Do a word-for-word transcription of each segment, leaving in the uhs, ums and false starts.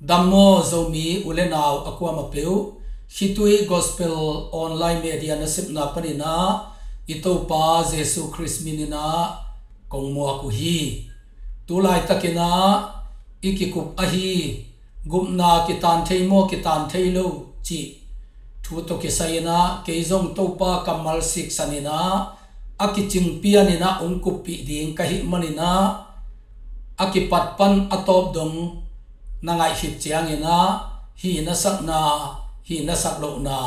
Dam maw Zomi u le nau a kuamah peuh, Khitui Gospel Online Media nasepna panin ah i Topa Jesu Khrist min in ah kong muak uh hi. Tu laitakin ah i kikup ahi gupna kitan thei maw kitan thei lo cih thu tawh kisai in ah kei zong Topa kammal siksan in ah a kicing pian in ah hong kuppih ding ka hih manin ah a kipat pan a tawp dong na ngaih khit ciangin ah hih na sakna, hih na sak lohna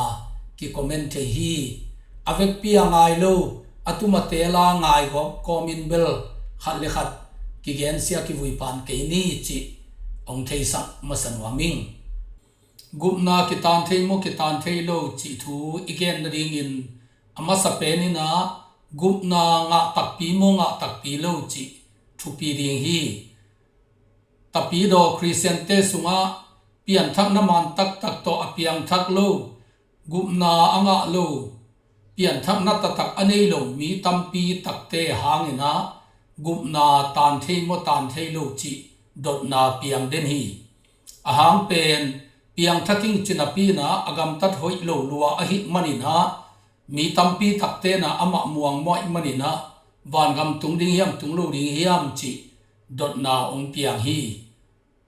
kicomment thei hi. A vekpi a ngai lo a tumate la ngai gawp kawmin bel khat le khat kigensia kivui pan kei ni cih hong theisak masa nuam ing. Gupna kitan thei maw kitan thei lo cih thu i gen nadingin a masa pen in ah gupna ngah takpi maw ngah takpi lo cih thupi ding hi. Tapidaw Khristiante sungah pianthakna man taktak tawh a piangthak lo, gupna a ngah lo, pianthakna taktak a nei lo mi tampi takte hangin ah gupna tan thei maw tan thei lo cih dotna piang den hi. A hang pen piangthak ing ci napi in ah a gamtat hoih lo lua ahih manin ah mi tampi takte in ah amah muangmawh ahih manin ah vangam tung ding hiam tung lo ding hiam cih dotna hong piang hi.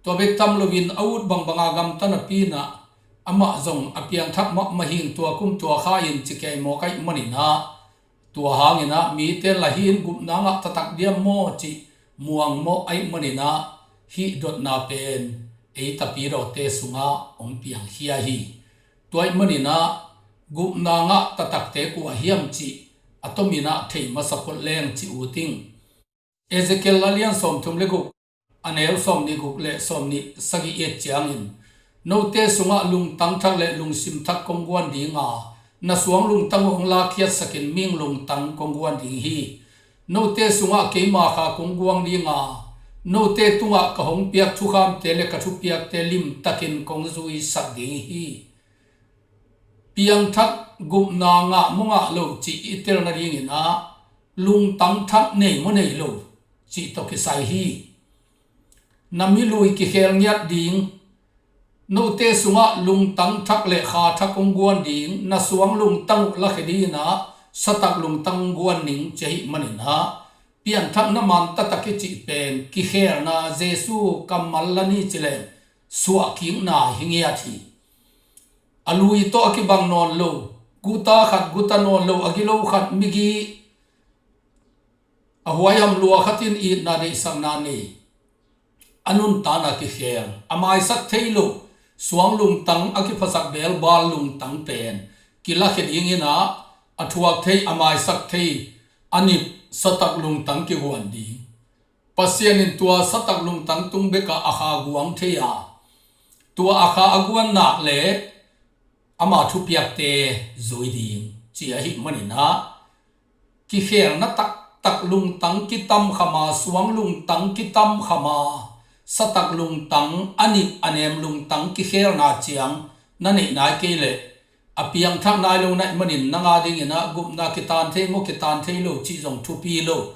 Tua bek tam loin a ut bangbanga gamta napi in ah amah zong a piangthak mahmah hing tua kum tua kha in ci kei mawk ahih manin ah tua hangin ah mite la hi in gupna ngah taktak diam maw cih muangmawh ahih manin ah hih dotna pen ei tapidawte sungah hong piangkhia hi. Tua ahih manin ah gupna ngah taktakte kua hiam cih a tomin ah thei masa phot leng ci ut ing. Ezekiel a lian sawmthum le guk, a neu sawmnih guk le sawmnih sagih i et ciangin, note sungah lungtang thak le lungsim thak kong guan ding a, na suang lungtang uh hong lakkhiatsakin mihing lungtang kong guan ding hi. Note sungah keima kha kong guang ding a, note tungah ka hong piak thukhamte le ka thupiakte limtakin kong zuisak ding hi. Piangthak gupna ngah maw ngah lo cih i tel nadingin ah lungtang thak nei maw nei lo cih tawh kisai hi. Na milui kikhel ngiat ding, note sungah lungtang thak le kha thak kong guan ding, na suang lungtang uh lakhia dingin ah satak lungtang guan ning ci ahih manin ah pianthakna man taktak i cih pen kikhelna Jesu kammal la ni ci leng suahkikna hi ngiat hi. A lui tawh a kibang nawn lo, guta khat guta nawn lo, a gilo khat migi, a huaiham lua khat in itna deihsakna nei, a nuntakna kikhel, a maisak thei lo suang lungtang, a kiphasak belbal lungtang pen kilakhia dingin ah a thuak thei, a maisak thei, a nip satak lungtang kiguan ding. Pasian in tua satak lungtang tung bekah a kha guang thei a, tua a kha a guan nak le ama thupiakte zui ding ci ahih manin ah kikhelna taktak lungtang kitamkham a, suang lungtang kitamkham a, satak lungtang, a nip a nem lungtang kikhelna ciang na neih nai kei leh a piangthak nai lo na hih manin nang a dingin ah gupna kitan thei maw kitan thei lo cih zong thupi lo.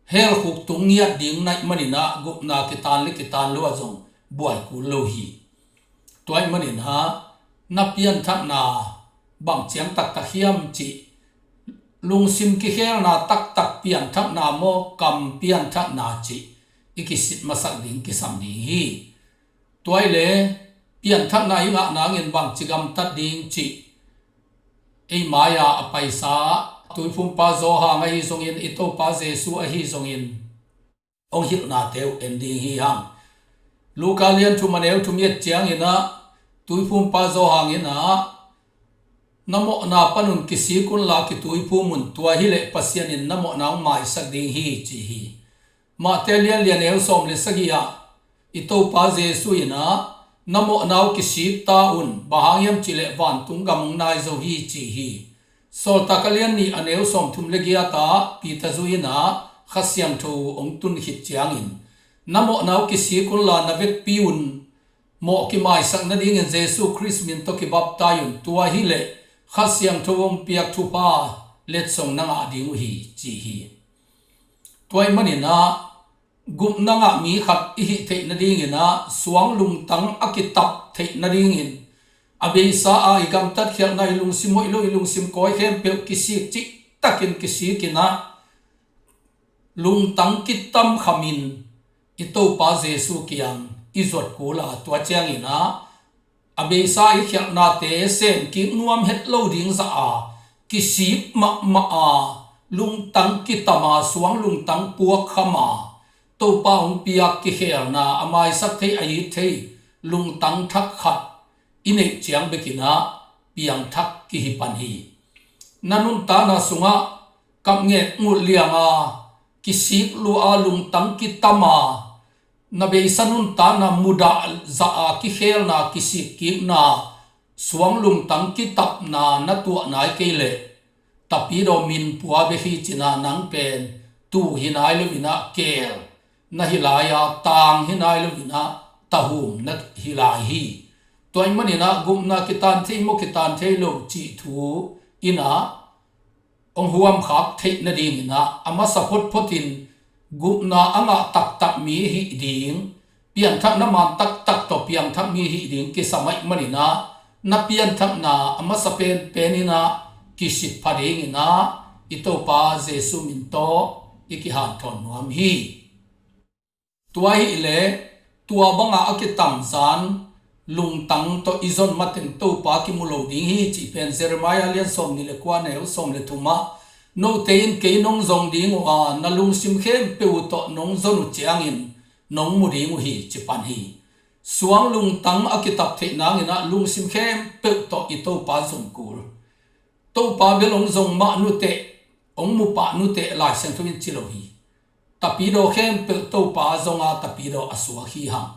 Hell khuk tung ngiat ding na hih manin ah gupna kitan le kitan lo ah zong buai kul lo hi. Tua hih manin ah na pianthakna bang ciang taktak hiam cih, lungsim kikhelna taktak pianthakna maw kam pianthakna cih i kisit masak ding kisam ding hi. Tua hi leh pianthakna i ngah nangin bangci gamtat ding cih ei mai-a a paisa Tuiphumpa Johan ahi zongin, i Topa Jesu ahi zongin hong hilhnate uh en ding hi hang. Luka lian thum a neu thum i et ciangin ah Tuiphumpa Johan in ah na mawhna pan un kisik unla kituiphum un, tua hi leh Pasian in na mawhna hong maisak ding hi ci hi. Mate lian li a neu sawm le sagih ah i Topa Jesu in ah na mawhna uh kisik ta un, bang hang hiam cih leh vantung gam hong nai zo hi ci hi. Sawltak a lian nih a neu sawmthum le giat ah Peter zui in ah Kha Siangtho hong tun khit ciangin na mawhna uh kisik unla na vekpi un, mawh kimaisak nadingin Jesu Khrist min tawh kibaptai un, tua hi leh Kha Siangtho hong piak thupha letsong na ngah ding uh hi ci hi. Tua hih manin ah gupna ngah mi khat i hih theih nadingin ah, suang lungtang a kitap theih nadingin, a beisa a i gamtat khialhna, i lungsim hoih lo, i lungsim kawi khempeuh kisik cihtakin kisikin ah, lungtang kitam khamin i Topa Jesu kiang i zuat kul a, tua ciangin ah a beisa i khialhnate sem kik nuam het lo ding zah a, kisik mahmah a, lungtang kitam a, suang lungtang puak kham a, Topa hong piak kikhelna, a maisak thei, a it thei lungtang thak khat i neih ciang bekin ah piangthak kihi pan hi. Na nuntakna sungah kapnget ngulh liang a, kisik lua a, lungtang kitam a, na beisa nuntakna mudah zah a, kikhelna, kisik kikna, suang lungtang kitapna na tuah nai kei leh, Tapidaw min pua bek hi cin a, nang pen tu hi nai lo in ah, keel na hi lai a, tang hi nai lo in ah, tahum na hi lai hi. Tua ahih manin ah gupna kitan thei maw, kitan thei lo cih thu in ah hong huamkhak theih nadingin ah, a masa photphot in gupna a ngah taktak mi hih ding, pianthakna man taktak tawh piangthak mi hih ding kisam ahih manin ah, na pianthakna a masa penpen in ah kisit pha dingin ah i Topa Jesu min tawh i kihanthawn nuam hi. Tua ahih leh, tua banga a kitamzan lungtang tawh i zon mateng Topa kimu lo ding hi cih pen Jeremiah lian sawmnih le kua, neu sawm le thum ah, note in kei nong zong ding uh a, na lungsim khempeuh uh tawh nong zon uh ciangin nong mu ding uh hi, ci pan hi. Suang lungtang a kitap theih nangin ah lungsim khempeuh tawh i Topa zon kul. Topa bel hong zong mah nuteh, hong mu pah nuteh Lai Siangtho in ci lo hi. Tapidaw khempeuh Topa zong a, tapidaw a suak hi hang.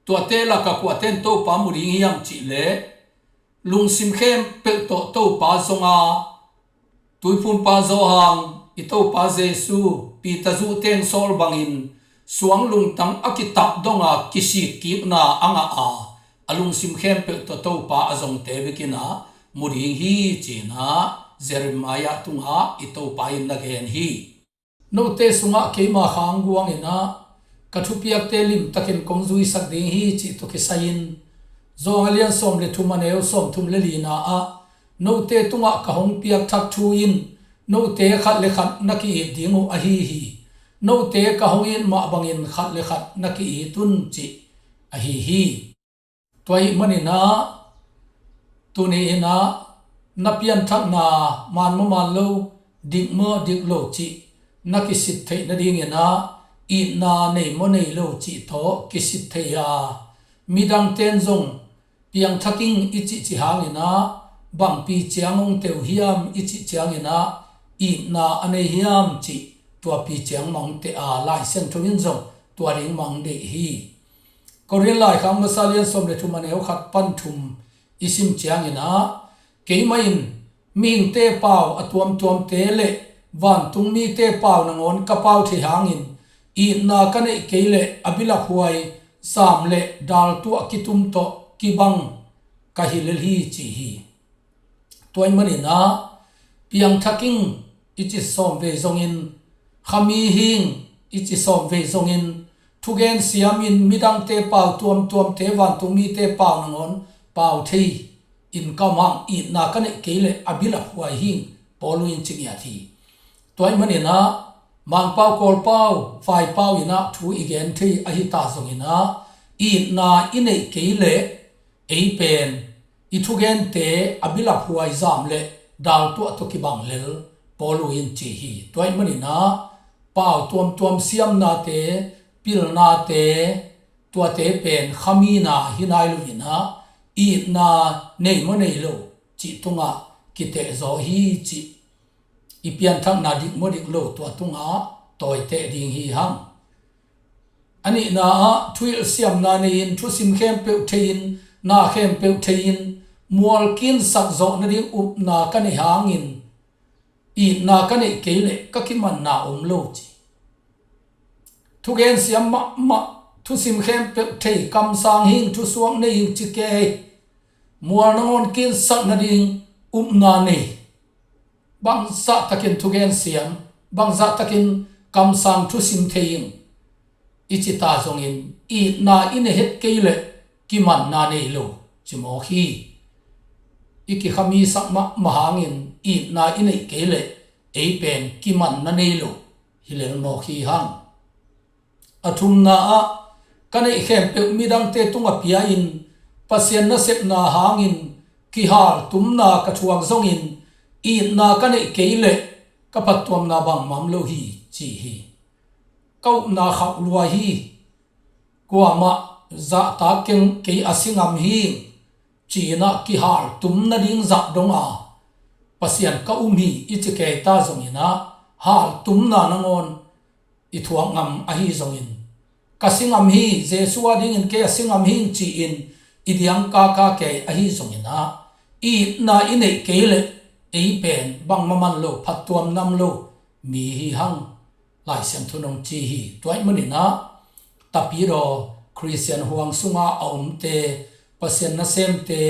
Tuate lakah kuate in Topa mu ding hiam cih leh, lungsim khempeuh tawh Topa zong a, Tuiphumpa Johan, i Topa Jesu, Peter zuhte hong sawl bangin, suang lungtang a kitap dong a, kisik kikna a ngah a, a lungsim khempeuh tawh Topa a zongte bekin ah mu ding hi, ci-in ah Jeremiah tungah i Topa in na gen hi. Note sungah keima khang guangin ah ka thupiakte limtakin kong zuisak ding hi, cih tawh kisai-in, Johan a lian sawm le thum, a neu sawmthum le lina ah, note tungah ka hong piakthak thu in note khat le khat na ki-it ding uh ahi hi. Note ka hong it mah bangin khat le khat na ki-it un, cih ahi hi. Tua ahih manin ah, tuni in ah, na pianthakna man maw man lo, dik maw dik lo cih na kisit theih nadingin ah, itna nei maw nei lo cih tawh kisit thei a, midangte in zong piangthak ing i cih cih hangin ah, bangpi ciang hong teh uh hiam i cih ciangin ah, itna a nei hiam cih tuapi ciang mah hong teh a, Lai Siangtho in zong tua ding mah hong deih hi. Korin laikhak masa lian sawm le thum, a neu khat pan thum i sim ciangin ah, keimah in mihingte pau a tuamtuamte le vantung mite pau nangawn ka pau thei hangin, itna ka neih kei leh a bilaphuai zam le daltuah kitum tawh kibang ka hi lel hi, ci hi. Tua ahih manin ah, piangthak ing i ci sawm vei zongin, khami hi ing i ci sawm vei zongin, thugen siamin midangte pau tuamtuamte, vantung mite pau nangawn pau thei in ka om hang, itna ka neih kei leh a bilaphuai hi ing, Paul in ci ngiat hi. Tua ahih manin ah, Mangpau, Kawlpau, Vaipau in ah thu i gen thei ahi ta zongin ah, itna i neih kei leh ei pen i thugente a bilaphuai zam le daltuah tawh kibang lel, Paul in ci hi. Tua ahih manin ah, pau tuamtuam siamnate, pilnate, tuate pen khamina hi nai lo in ah, itna nei maw nei lo cih tungah kiteh zaw hi, cih i pianthakna dik maw dik lo tua tungah tawiteh ding hi hang. A nihna ah, thuhilh siamna nei-in, thusim khempeuh thei-in, na khempeuh thei-in, mual kinsak zawh nading upna ka neih hangin, itna ka neih kei leh ka kimanna om lo, ci. Thugen siam mahmah, thusim khempeuh thei, kamsang hi ing, thusuak nei hi ing ci kei, mual nangawn kinsak nading upna nei, bangzah takin thugen siam, bangzah takin kamsang thusim thei ing, i cita zongin itna i nei het kei leh kimanna nei lo ci mawk hi. I kikhami sak mahmah hangin itna i neih kei leh ei pen kimanna nei lo hi lel mawk hi hang. A thumna ah ka neih khempeuh midangte tungah pia-in Pasian nasepna hangin kihaltumna ka thuak zongin itna ka neih kei leh ka phattuamna bangmah om lo hi ci hi. Ka upna khauh lua hi. Kuamah zahtak keng kei a si ngam hi. Ci-in ah kihaltum nading zah dong a Pasian ka um hi i ci kei ta zongin ah haltumna nangawn i thuak ngam ahi zongin ka si ngam hi, Jesu a dingin kei a si ngam hi ci-in i diang kaka kei ahi zongin ah itna i neih kei leh ei pen bangmah man lo, phattuamna om lo mi hi hang. Lai Siangtho in hong ci hi. Tua ahih manin ah tapidaw Khristian huang sungah a omte, Pasian nasemte,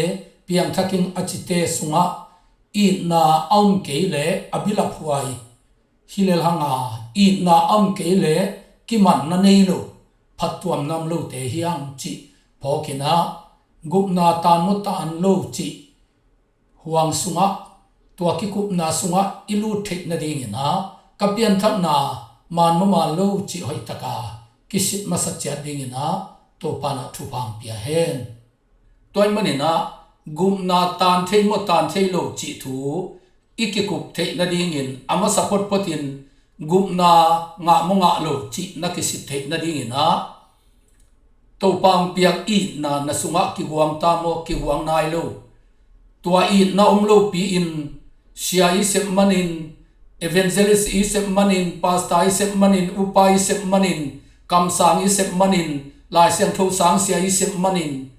piangthak ing a cite sungah itna a om kei leh a bilaphuai hi lel hang a, itna a om kei leh kimanna nei lo, phattuamna om lote hi hang cih phawkin ah gupna taan maw taan lo cih huang sungah, tua kikupna sungah i lut theih nadingin ah ka pianthakna man maw man lo cih hoihtaka kisit masa ciat dingin ah Topa in ah thupha hong pia hen. Tua ahih manin ah gupna taan thei maw taan thei lo cih thu i kikup theih nadingin a masa photphotin gupna ngah maw ngah lo cih na kisit theih nadingin ah Topa hong piak itna na sungah kiguang ta maw, kiguang nai lo? Tua itna om lopi-in sia i sep manin, evangelist i sep manin, pastor i sep manin, upa i sep manin, kamsang i sep manin, Lai Siangtho sangsia i sep manin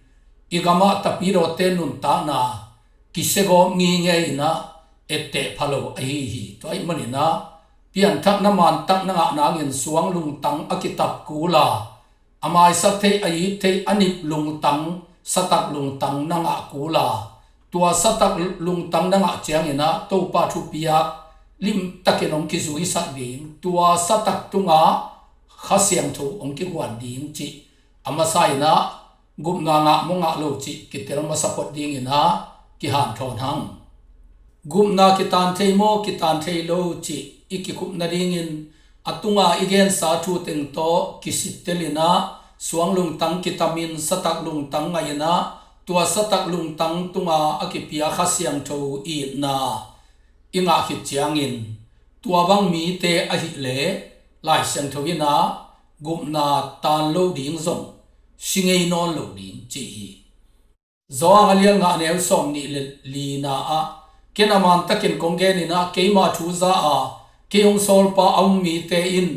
i gamah tapidawte nuntakna kisiagawp ngingei in ah etteh pha lo ahi hi. Tua ahih manin ah pianthakna mantak na ngah nangin suang lungtang a kitap kul a, a maisak theih, a it theih, a nip lungtang, satak lungtang na ngah kul a, tua satak lungtang na ngah ciangin ah Topa thupiak limtakin hong kizuisak ding, tua satak tungah Kha Siangtho hong kiguan ding cih a masa in ah gupna ngah maw ngah lo cih kitel masa phot dingin ah kihanthawn hang. Gupna kitaan thei maw kitaan thei lo cih i kikup nadingin a tunga i gensa thu teng tawh kisittel in ah suang lungtang kitamin satak lungtang ngah in ah tua satak lungtang tunga a kipia Kha Siangtho itna i ngah khit ciangin tua bang mite ahih leh Lai Siangtho in ah gupna taan lo ding zong si ngei nawn lo ding ci hi. Johan a lian nga a neu sawm nih le lina ah, ken a mantakin kong gen in ah keima thu za a kei hong sawlpa a um mite in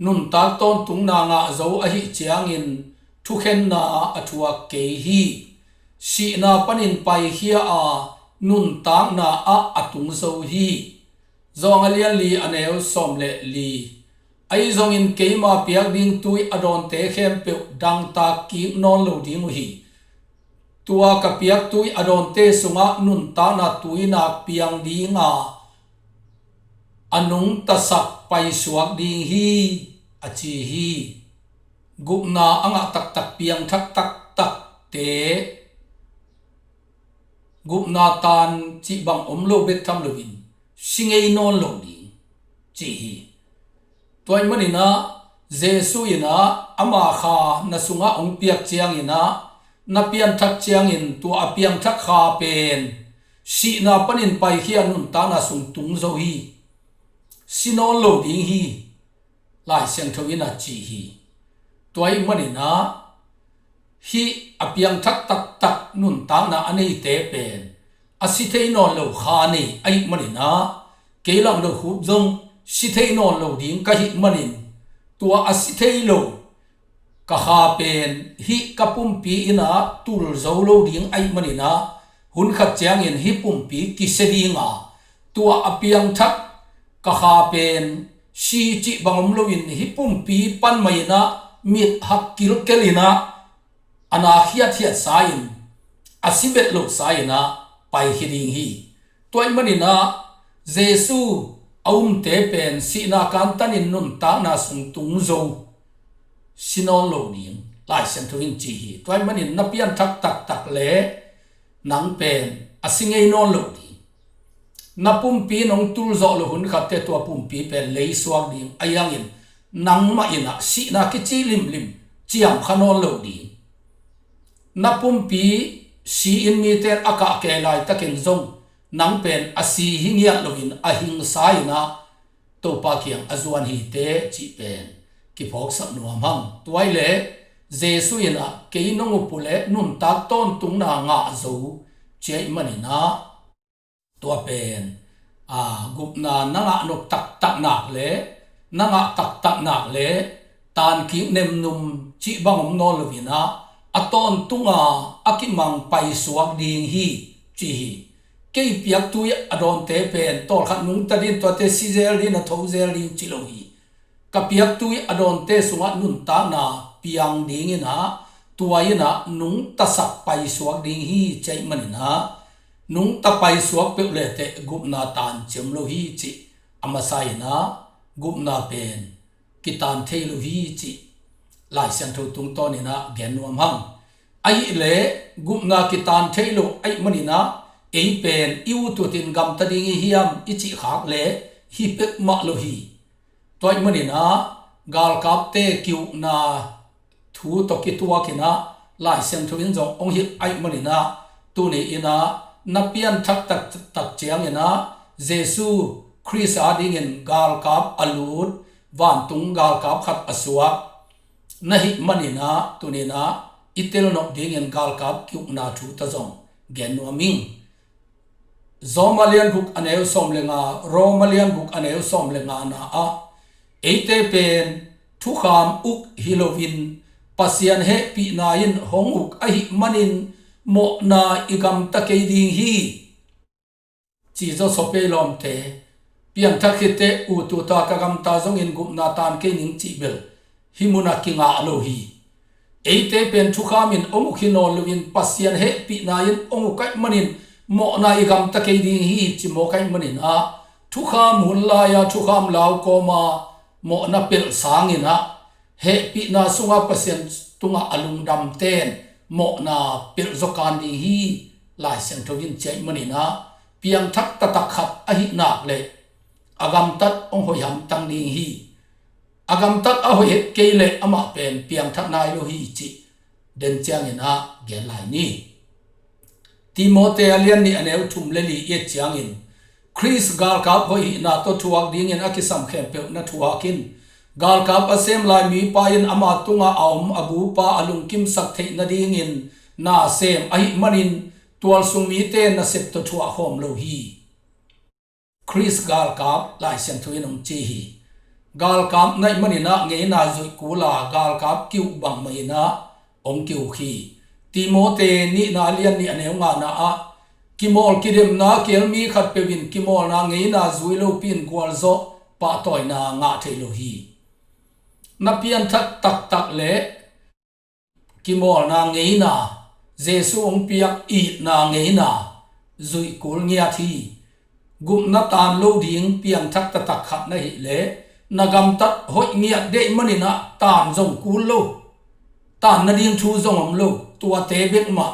nuntak tawntungna ngah zo ahih ciangin thukhenna a thuak kei hi. Sihna panin paikhia a nuntakna ah a tung zo hi. Johan a lian li a neu sawm le li. Ahi zongin keima piak ding tui a dawnte khempeuh dangtak kik nawn lo ding uh hi. Tua ka piak tui a dawnte sungah nuntakna tuinak piang ding a, a nungtasak paisuak ding hi, a ci hi. Gupna a ngah taktak, piangthak taktakte gupna taan cih bang om lo bek tham loin si ngei nawn lo ding ci hi. Tua ahih manin ah Jesu in ah ama kha na sungah hong piak ciangin ah na pianthak ciangin tua a piangthak kha pen sihna panin paikhia nuntakna sung tung zo hi. Si nawn lo ding hi. Lai Siangtho in a ci hi. Tua ahih manin ah hih a piangthak taktak nuntakna a neite pen a si thei nawn lo kha nei ahih manin ah kei lam lo khup zong si thei nawn lo ding ka hih manin tua a si thei lo ka kha pen hih ka pumpi in ah tul zo lo ding ahih manin ah hun khat ciangin hih pumpi kisia ding a, tua a piangthak ka kha pen si cih bang om loin hih pumpi pan mah in ah mit hak kilkel in ah a na khiathiat sa in a si vet lo sa in ah paikhia ding hi. Tua ahih manin ah Jesu a umte pen sihna kantanin nuntakna sung tung zo si nawn lo ding Lai Siangtho in ci hi. Tua ahih manin na pianthak taktak le nang pen a si ngei nawn lo ding. Na pumpi in hong tul zawh loh hun khatte tua pumpi pen lei suak ding, ahi hangin nangmah in ah sihna kici limlim ciam kha nawn lo ding. Na pumpi si-in mite in a kah kei laitakin zong nang pen a si hi ngiat loin a hingsa in ah Topa kiang a zuan hi teh cih pen kiphawksak nuam hang. Tua ahih leh Jesu in ah kei nong up uh leh nuntak tawntungna ngah zo, ci ahih manin ah tua pen, a, gupna na ngah nop taktak nak le, na ngah taktak nak le, tankik nemnum cih bang om nawn loin ah, a tawntunga a kimang paisuak ding hi, ci hi. Kei piaktui a dawnte pen tawlkhat nungta ding, tuate si zel ding, a tho zel ding ci lo hi. Ka piaktui a dawnte sungah nuntakna piang dingin ah, tua in ah nungtasak paisuak ding hi, ci ahih manin ah, nungta paisuak peuh leteh gupna taan ciam lo hi, cih a masa in ah, gupna pen kitaan thei lo hi, cih Lai Siangtho tungtawnin ah gen nuam hang. Ahih leh gupna kitaan thei lo ahih manin ah, ei pen i ut utin gamta ding i hiam i cih khak leh hi pek mah lo hi. Tua ahih manin ah galkapte ki-ukna thu tawh kituakin ah Lai Siangtho in zong hong hilh ahih manin ah, tuni in ah na pianthak taktak ciangin ah Jesu Khrist adingin galkap a lut, vantung galkap khat a suak na hih manin ah, tuni in ah i telnop dingin galkap ki-ukna thu tawh zong gen nuam ing. Rom a lian guk a neu sawm le nga, Rom a lian guk a neu sawm le nga na ah, eite pen thukham uk hi loin Pasian hehpihna in hong uk ahih manin mawhna i gamta kei ding hi. Ci zaw sawpei lawmte, piangthak khit teh ut uta ka gamta zongin gupna taan kei ning cih bel hih munah kingah lo hi. Eite pen thukham in hong uk hi nawn loin Pasian hehpihna in hong uk ahih manin mawhna i gamta kei ding hi, ci mawk ahih manin ah, thukham hun lai-a thukham lau kawma mawhna pelh sangin ah, hehpihna sungah Pasian tungah a lungdamte in mawhna pelh zaw kan ding hi, Lai Siangtho in ci ahih manin ah, piangthak taktak khat ahih nak leh a gamtat hong hoih hamtang ding hi. A gamtat a hoih het kei leh amah pen piangthak nai lo hi, cih den ciangin ah gen lai ni. Timote a lian nih a neu thum le li i et ciangin, Khrist galkap hoih hihna tawh thuak dingin a kisam khempeuh na thuak in. Galkap a sem lai mipa in ama tungah a om a bupa a lungkimsak theih nadingin na sem ahih manin tualsung mite nasep tawh thuah khawm lo hi. Khrist galkap Lai Siangtho in hong ci hi. Galkap na hih manin ah ngeina zuih kul a, galkap ki-uk bangmah in ah hong ki-uk hi. Timote nihna a lian nih a neu ngana ah, kimawl kidemna a keel mi khatpeuh in kimawlna ngeina zui lopi in gualzawh pahtawina ngah thei lo hi. Na pianthak taktak le kimawlna ngeina, Jesu hong piak itna ngeina zuih kul ngiat hi. Gupna taan lo ding piangthak taktak khat na hih leh na gamtat hoih ngiat deih manin ah taan zong kul lo, taan nading thu zong om lo. Tuate bek mah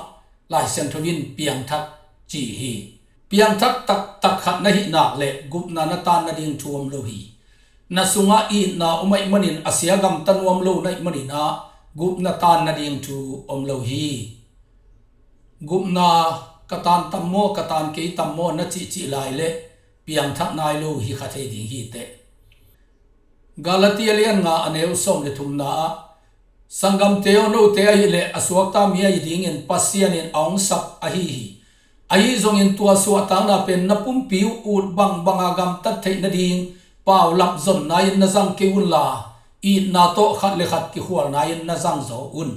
Lai Siangtho in piangthak ci hi. Piangthak taktak khat na hih nak leh gupna na taan nading thu om lo hi. Na sungah itna om ahih manin a sia gamta nuam lo na hih manin ah gupna taan nading thu om lo hi. Gupna ka taan tam maw, ka taan kei tam maw na cihcih lai leh piangthak nai lo hi kha thei ding hi teh. Galati a lian nga a neu sawm le thumna ah, sanggamte aw, note ahih leh a suakta mi ahi dingin Pasian in a hong sap ahi hi. Ahi zongin tua suahtakna pen na pumpi uh ut bangbanga gamtat theih nading paulap zonna in na zang kei unla, itna tawh khat le khat kikhualna in na zang zaw un.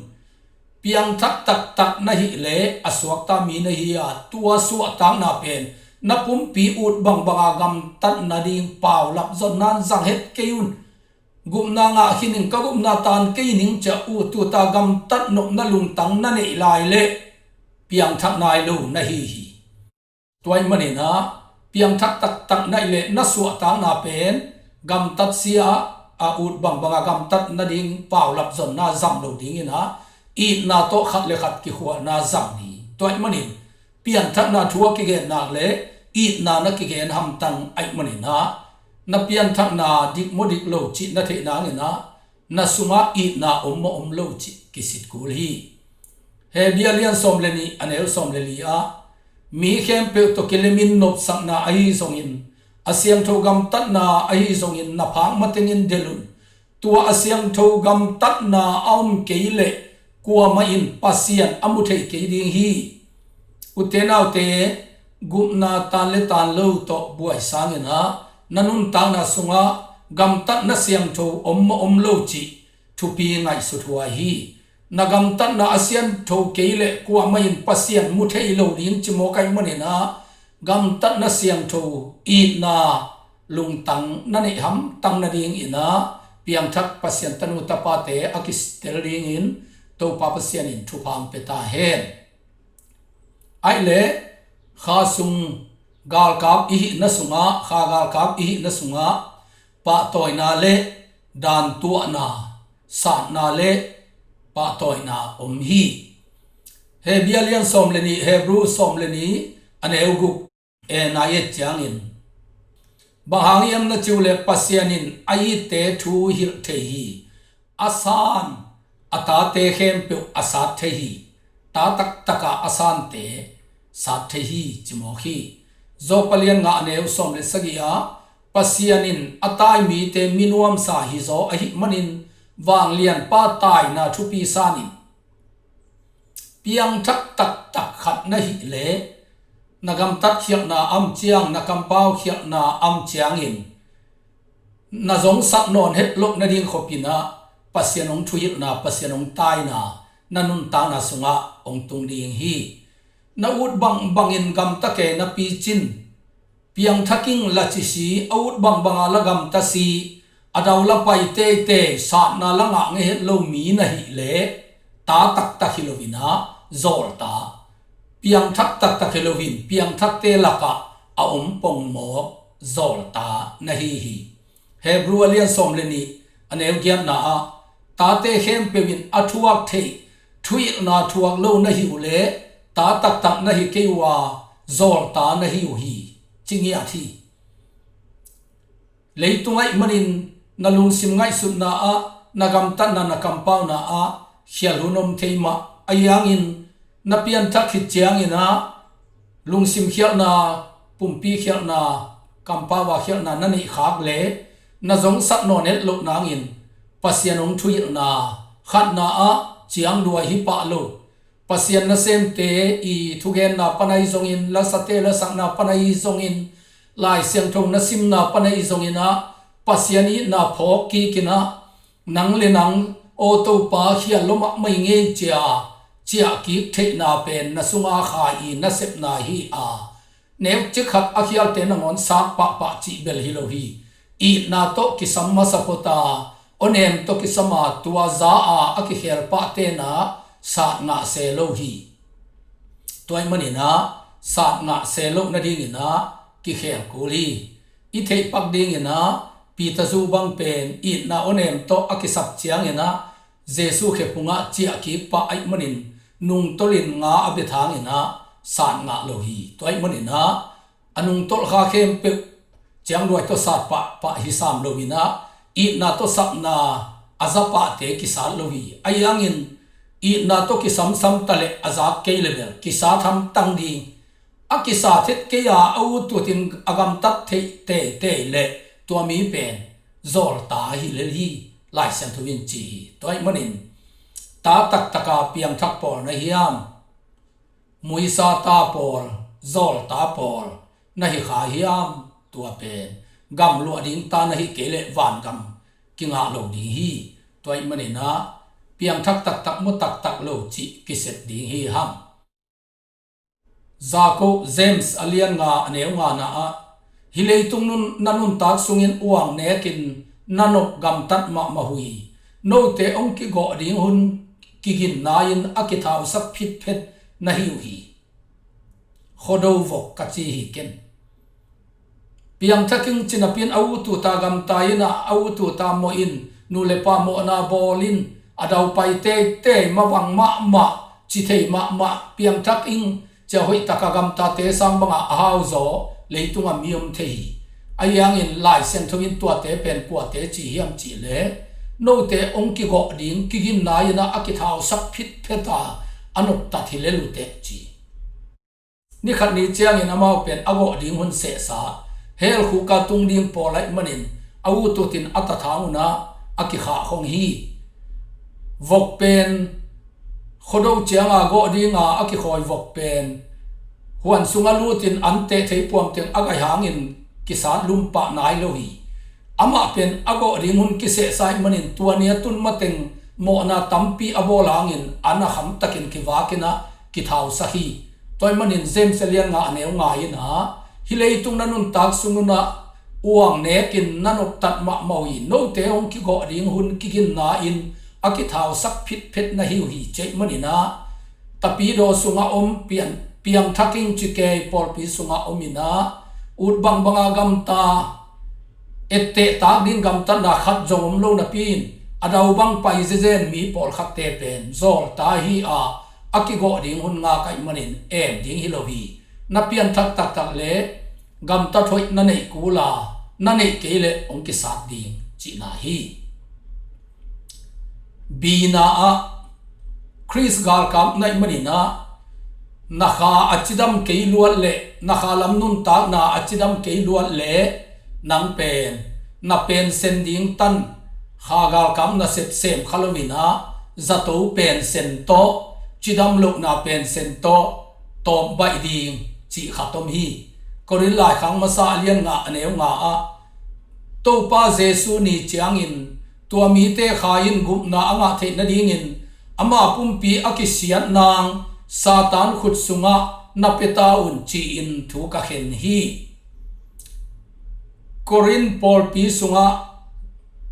Piangthak taktak na hih leh a suakta mi na hi a, tua suahtakna pen na pumpi ut bangbanga gamtat nading paulap zonna in zang het kei un. Gupna ngah khin ing, ka gupna taan kei ning ci-a ut uta gamtat nopna lungtang na neih lai leh piangthak nai lo na hi hi. Tua ahih manin ah piangthak taktak na hih leh na suahtakna pen gamtat si-a, a ut bangbanga gamtat nading paulap zonna zang lo dingin ah, itna tawh khat le khat kikhualna zang ding. Tua ahih manin pianthakna thu a kigen nak le itna na kigen hamtang ahih manin ah, na pianthakna dik maw dik lo cih na theih nangin ah, na sungah itna om maw om lo cih kisit kul hi. Hebru a lian sawm le nih, a neu sawm le li ah, mi khempeuh tawh kilemin nopsakna ahi zongin, a siangtho gamtatna ahi zongin na phak matengin delh un. Tua a siangtho gamtatna a om kei leh kuamah in Pasian a mu thei kei ding hi. Ute naute, gupna tan le tan lo tawh buai sangin ah, na nuntakna sungah gamtatna siangtho om maw om lo cih thupi ngaihsut huai hi. Na gamtatna a siangtho kei leh kuamah in Pasian mu thei lo ding ci mawk ahih manin ah, gamtatna siangtho itna lungtang na neih hamtang nadingin ah, piangthak Pasian tanu tapate a kitel dingin Topa Pasian in thupha hong pia ta hen. Ahih leh kha sung galkap i hihna sungah, kha galkap i hihna sungah pahtawina le dantuahna, satna le pahtawina om hi. Hebru a lian sawm le nih, Hebru sawm le nih, a neu guk, e, na i et ciangin, bang hang hiam na cih uh leh Pasian in a itte thu hilh thei hi. A san a tate khempeuh a sat thei hi. Ta taktaka a sante sat thei hi ci mawk hi. Job a lian nga, a neu sawm le sagih ah, Pasian in a tai mite mi nuamsa hizaw ahih manin vanglianpa taina thupi sanin, piangthak taktak khat na hih leh, na gamtat khialhna a om ciang, na kampau khialhna a om ciangin, na zongsak nawn het loh nading khopin ah Pasian hong thuhilhna, Pasian hong taina na nuntakna sungah hong tung ding hi. Na ut bangbangin gamta kei napi cin, piangthak ing la ci si, a ut bangbanga la gamta si, a dau la pai teitei, satna la ngah ngei het lo mi na hih leh, ta taktak hi loin ah zawlta, piangthak taktak hi loin piangthakte lakah a om pongmawk zawlta na hi hi. Hebru a lian sawm le nih, a neu giatna ah, tate khempeuh in a thuak theih thuhilhna thuak lo na hi uh leh, ta taktak na hi kei uh a, zawlta na hi uh hi, ci ngiat hi. Leitung ahih manin na lungsim ngaihsutna ah, na gamtatna, na kampauna ah khial hun om thei mah. Ahi hangin na pianthak khit ciangin ah, lungsim khialhna, pumpi khialhna, kampau a khialhna na neih khak leh, na zongsak nawn het loh nangin Pasian hong thuhilhna khatna ah ciangduai hi pah lo. Pasian nasemte i thugenna pan ahi zongin, lasate lasakna pan ahi zongin, Lai Siangtho na simna pan ahi zongin ah, Pasian itna phawk kikin ah, nang le nang, aw Topa, khial lua mahmah ing ei ci-a ciah kik theihna pen na sunga kha i nasepna hi a, neukcik khat a khialte nangawn sak pahpah cih bel hi lo hi. Itna tawh kisam masa phot a, awnem tawh kisam a, tua za a a kikhel pahte in ah sat ngah se lo hi. Tua ahih manin ah sat ngah se loh nadingin ah kikhel kul hi. I theih pak dingin ah Peter zu bang pen itna awnem tawh a kisap ciangin ah Jesuh khephungah ciah kik pah ahih manin nungtolhin nga a bia thangin ah sat ngah lo hi. Tua ahih manin ah a nungtolh kha khempeuh ciangduai tawh sat pahpah hi sam loin ah, itna tawh sapna a za pahte kisat lo hi. Ahi hangin itna tawh kisamsam ta leh a zak kei le bel kisat hamtang ding. A kisat het kei a, a ut utin a gamtat theih teitei leh tua mi pen zawlta hi lel hi, Lai Siangtho in ci hi. Tua ahih manin ta taktaka piangthak pawl na hiam, muisa ta pawl, zawlta pawl na hi kha hiam? Tua pen gamluah ding ta na hi kei leh vangam kingah lo ding hi. Tua ahih manin ah piangthak taktak maw taktak lo cih kisep ding hi hang. Jakob, James a lian nga, a neu ngana ah, hih leitung nun, na nuntak sungin uang nekin na nop gamtat mahmah uh hi. Note hong kigawh ding hun kiginna in a kithausak phitphet na hi uh hi. Khuado vok ka ci hi ken. Piangthak ing ci napi-in a ut uta gamta in ah, a ut uta mawh in, nu le pa mawhna bawl in, a daupai teitei, mavang mahmah, ci thei mahmah, piangthak ing ci a hoih taka gamtate sang banga a hauzaw leitungah mi om thei hi. Ahi hangin Lai Siangtho in tuate pen kuate ci hiam cihleh, note hong kigawh ding kiginna in ah a kithausak phitphet a, a noptat hi lel uh teh ci. Ni khat ni ciangin amau pen a gawh ding hun sehsa, hell khuk a tung ding pawl ahih manin a ut utin a tathang un ah a kikhah khong hi. Vok pen khuado cianga gawh dinga a kikhawi vok pen huan sungah lutin an teh thei puamteng a gai hangin kisat lumpah nai lo hi. Amah pen a gawh ding hun kisehsa ahih manin tua ni a tun mateng mawhna tampi a bawl hangin an a khamtakin kivak in ah kithausak hi. Tua ahih manin James a lian nga a neu nga in ah, hih leitung na nuntak sung un ah uang nekin na noptat mahmah uh hi. Note hong kigawh ding hun kiginna in a kithausak phitphet na hi uh hi, ci ahih manin ah Tapidaw sungah om pian, piangthak ing ci kei pawlpi sungah om in ah, ut bangbanga gamta, etteh tak ding gamtatna khat zong om lo napi-in, a dau bang pai zezen mi pawlkhatte pen zawlta hi a, a kigawh ding hun ngak ahih manin em ding hi lo hi. Na pianthak taktak le gamtat hoih na neih kul a, na neih kei leh hong kisat ding cihna hi. Bina ah Khrist galkap na hih manin ah, na kha a cidam kei luat leh, na kha lam nuntakna a cidam kei luat leh, nang pen na pensen ding tan, kha galkap nasep sem kha lo in ah, zato pensen tawh, cidam lohna pensen tawh tawp baih ding cih khat om hi. Korin laikhak masa a lian nga a neu nga ah, Topa Jesu ni ciangin tua mite kha in gupna a ngah theih nadingin ama pumpi a kisiat nang Satan khut sungah na pia ta un, ci-in thu ka khen hi. Korin pawlpi sungah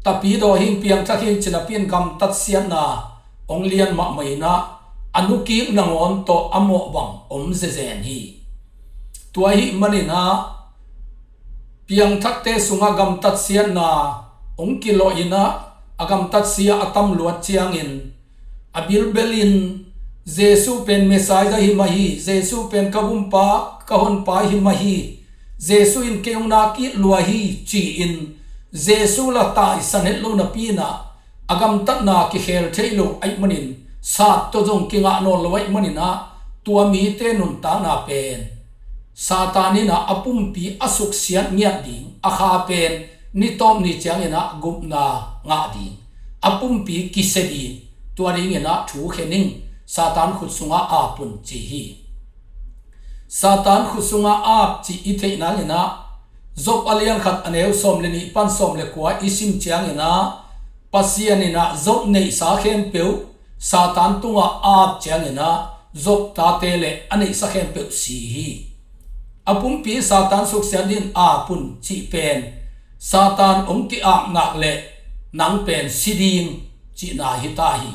Tapidaw hing, piangthak hing ci napi-in gamtat siatna hong lian mahmah in ah, a nukik nangawn tawh a mawh bang om zezen hi. Tua ahih manin ah piangthakte sungah gamtat siatna hong kilawh in ah, a gamtat sia a tam luat ciangin a bilbel in, Jesu pen Messiah hi mah hi, Jesu pen ka gumpa, ka honpa hi mah hi, Jesu in kei hong nak it lua hi, ci-in Jesu la taisan het lo napi-in ah, a gamtatna kikhel thei lo ahih manin, sat tawh zong kingah nawn lo ahih manin ah, tua mite nuntakna pen Satan in ah a pumpi a suksiat ngiat ding, a kha pen ni tawp ni ciangin ah gupna ngah ding, a pumpi kisia ding, tua dingin ah thu khen ing, Satan khut sungah ap un, ci hi. Satan khut sungah ap cih i theih nangin ah, Job a lian khat a neu sawm le nih pan sawm le kua i sim ciangin ah, Pasian in ah Job neihsa khempeuh Satan tungah ap ciangin ah, Job tate le a neihsa khempeuh si hi. A pumpi Satan suksiat dingin ap un cih pen, Satan hong ki-ap nak leh nang pen si ding cihna hi ta hi.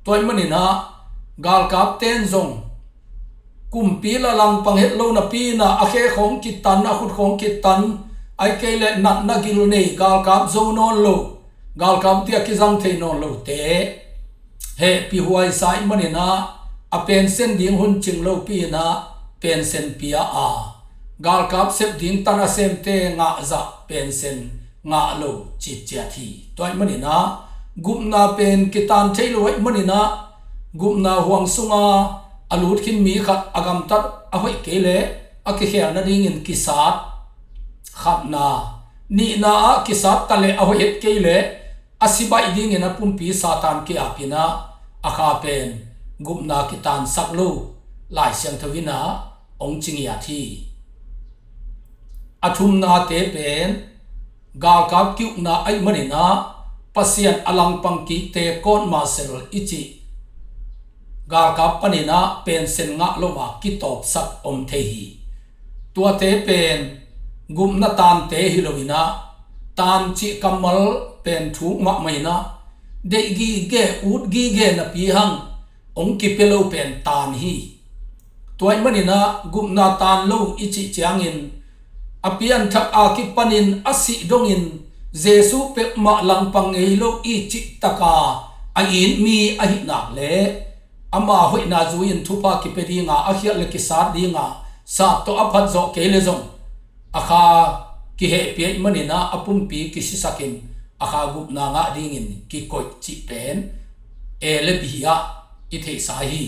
Tua ahih manin ah, galkapten zong kumpi la langpang het lo napi-in ah, a khe khawng kitan, a khut khawng kitan, ahih kei leh natna gil nei, galkap zo nawn lo, galkap dia kizang thei nawn lote hehpih huaisa ahih manin ah, a pensen ding hun cing lopi-in ah pensen pia a, galkap sep ding tan a semte ngahzah pensen ngah lo citciat hi. Tua ahih manin ah, gupna pen kitan thei lo ahih manin ah, gupna huang sunga a lut khin mi khat a gamtat a hoih kei leh a kikhel nadingin kisat, khatna. Nihna ah, kisat ta leh a hoih het kei leh a si baih dingin a pumpi Satan ki-ap in ah, a kha pen gupna kitansak lo, Lai Siangtho in ah hong ci ngiat hi. A thumnate pen galkap ki-ukna ahih manin ah, Pasian a langpang kikte, court martial i cih galkap panin ah pensen ngah lo a kitawpsak om thei hi. Tuate pen gupna tante hi lo in ah, tan cih kammal pen thuk mahmah in ah, deih gige, ut gige napi hang hong kipia lo pen tan hi. Tua ahih manin ah, gupna tan lo i cih ciangin, a pianthak a kipanin a sih dongin Jesu peuhmah langpang ngei lo i cih taka a it mi ahi nak le ama hoihna zui-in thupha kipia dinga a khialh le kisat dinga sat tawh a phat zawh kei le zong a kha kihehpih ahih maninah a pumpi kisisakin a kha gupna ngah dingin kikoih cih pen e le bihiah i theihsa hi.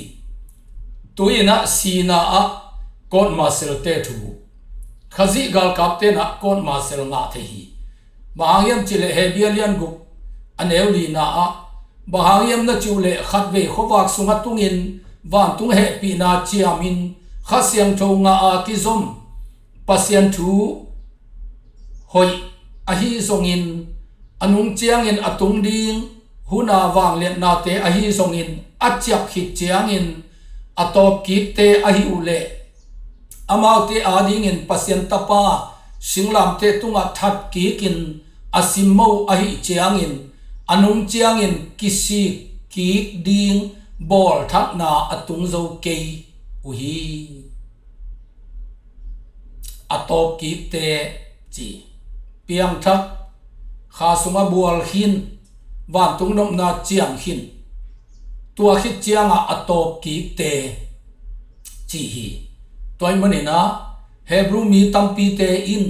Tuinah sina ah court martial te thu Khazih galkap tenah court martial ngah thei hi. Bang hang hiam cihleh Hebru a lian guk a neu lina ah bang hang hiam na cih uh leh khatvei khuavak sungah tungin vantung hehpihna ciamin Kha Siangtho ngah a kizom Pasian thu hoih ahi zongin a nung ciangin a tung ding huna vangliatnate ahi zongin a ciap khit ciangin a tawpkikte ahi uh leh amaute adingin Pasian Tapa singlamteh tungah that kikin a simmo uh ahih ciangin a nung ciangin kisik kik ding bawlthakna a tung zo kei uh hi. A tawpkikte ci. Piangthak kha sungah bual khin, vantung nopna ciam khin, tua khit ciangah a tawpkikte ci hi. Tua ahih maninah Hebru mi tampite in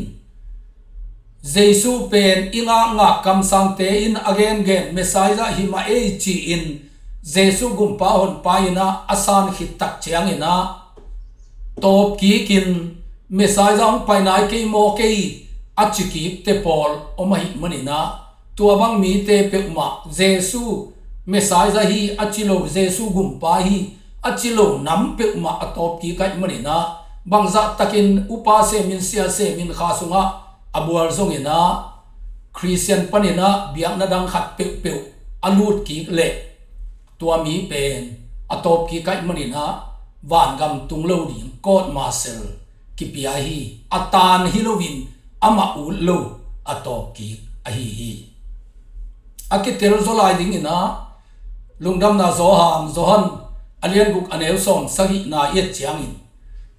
Jesu pen i ngakngak kamsangte in a gengen Messiah hi mah ei ci-in Jesu gumpa honpa inah a san khit tak cianginah tawpkikin Messiah hong pai nai kei maw kei a cikikte pawl om ahih maninah tua bang mite peuhmah Jesu Messiah hi a ci lo, Jesu gumpa hi a ci lo nam peuhmah a tawpkik ahih maninah bangzahtakin upa semin sia semin kha sungah a bual zonginah Khristian paninah biakna dang khat peuhpeuh a lutkik leh tua mi pen a tawpkik ahih maninah vangam tung lo ding court martial kipia hi. A tan hi loin amah ut lo a tawpkik ahi hi. A kitel zaw lai dinginah Lungdamna Johan, Johan a lian guk a neu sawm sagihna i et ciangin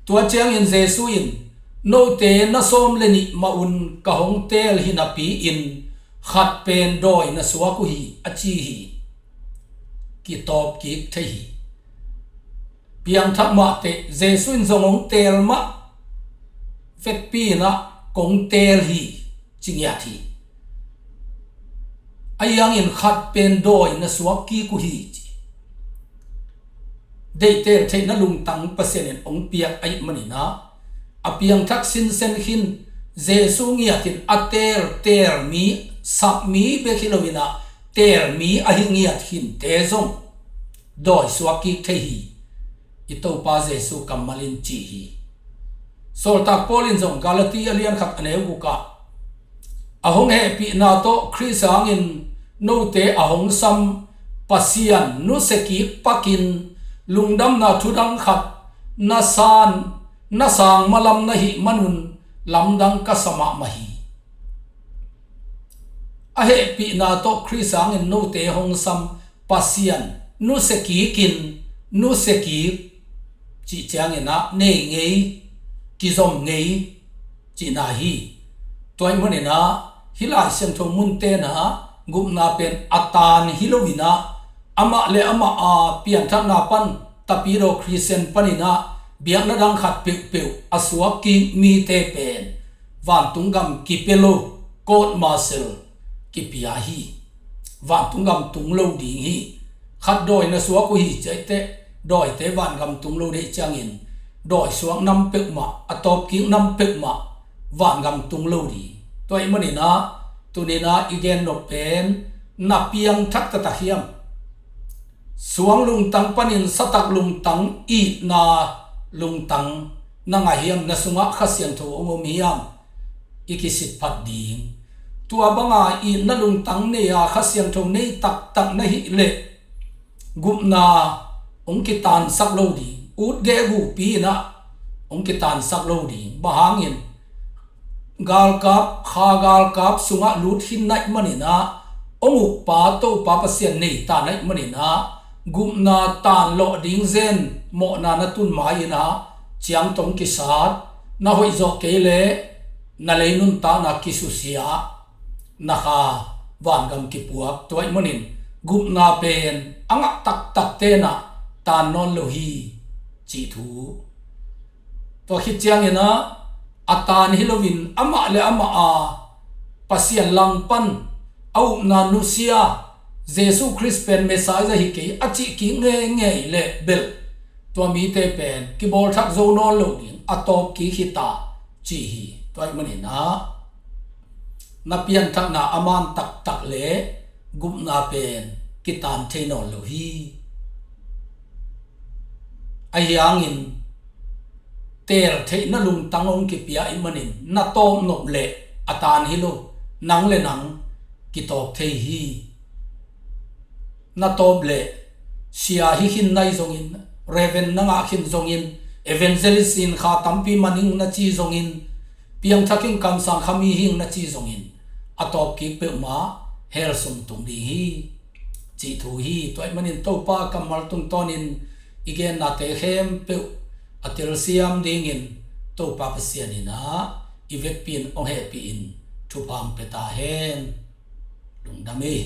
tua ciangin Jesu in note na sawm le nih mah un ka hong teel hi napi-in khat pen dawi na suak uh hi a ci hi. Kitawpkik thei hi. Piangthak mahteh Jesu in zong hong teel mah vekpi inah kong teel hi ci ngiat hi. A iangin khat pen dawi na suak kik uh hi ci. Deihtel theihna lungtang Pasian in hong piak ahih maninah a piangthak sinsen khin Jesu ngiatin a teel teel mi, sap mi bek hi loinah teel mi ahi ngiat khinte zong dawi suak kik thei hi. I Topa Jesu kammal in ci hi. Sawltak Paul in zong Galati a lian khat a neu gukah a hong hehpihna tawh Khrist hangin note a hong sam Pasian nusia kik pakin lungdamna thudang khat na san na sang malam na hih manun lamdang ka sa mahmah hi. A hehpihna tawh Khrist hangin note hong sam Pasian nusia kikin nusia kik cih cianginah nei ngei, kizom ngei cihna hi. Tua ahih maninah hih Lai Siangtho mun tenah gupna pen a tan hi loinah amah le amah a pianthakna pan tapidaw Khristian paninah biakna dang khat peuhpeuh a suak kik mite pen vantung gam kipia lo, court martial kipia hi. Vantung gam tung lo ding hi. Khat dawi na suak uh hi ciahteh dawite vangam tung lo deih ciangin dawi suak nam peuhmah, a tawpkik nam peuhmah vangam tung lo ding. Tua ahih maninah tuninah i gen nop pen na piangthak taktak hiam? Suang lungtang panin satak lungtang, itna lungtang na ngah hiam? Na sungah Kha Siangtho hong om hiam? I kisit phat ding. Tua banga itna lungtang nei-a Kha Siangtho nei taktak na hih leh gupna hong kitansak lo ding. Ut geh gupi inah hong kitansak lo ding. Bang hangin galkap, kha galkap sungah lut khin na hih maninah hong ukpa Topa Pasian nei ta na hih maninah gupna tanlawh ding zen mawhna na tun mai-inah ciangtong kisat na hoih zawh kei leh na lei nuntakna kisusia, na kha vangam kipuak, tua ahih manin gupna pen a ngah taktak tenah taan nawn lo hi, cih thu. Tua khit ciangin ah a taan hi loin amah le amah a Pasian langpan a upna nusia, Jesuh Khrist pen Messiah hi kei a cih kik ngeingei leh bel tua mite pen kibawlthak zo nawn lo ding a tawp kik hi ta, ci hi. Tua ahih manin ah na pianthakna a man taktak le gupna pen kitaan thei nawn lo hi. Ahi hangin teel theihna lungtang hong kipia ahih manin na tawp nop leh a taan hi lo, nang le nang kitawp thei hi. Na tawp leh sia hi khin na hi zongin, Reverend na ngah khin zongin, evangelist in kha tampi man ing na ci zongin, piangthak ing, kamsang khami hi ing na ci zongin, a tawp kik peuhmah hell sung tung ding hi, cih thu hi. Tua ahih manin Topa kammal tungtawnin i gennate khempeuh a telsiam dingin Topa Pasian in ah i vekpi in hong hehpih in thupha hong pia ta hen. Lungdam hi.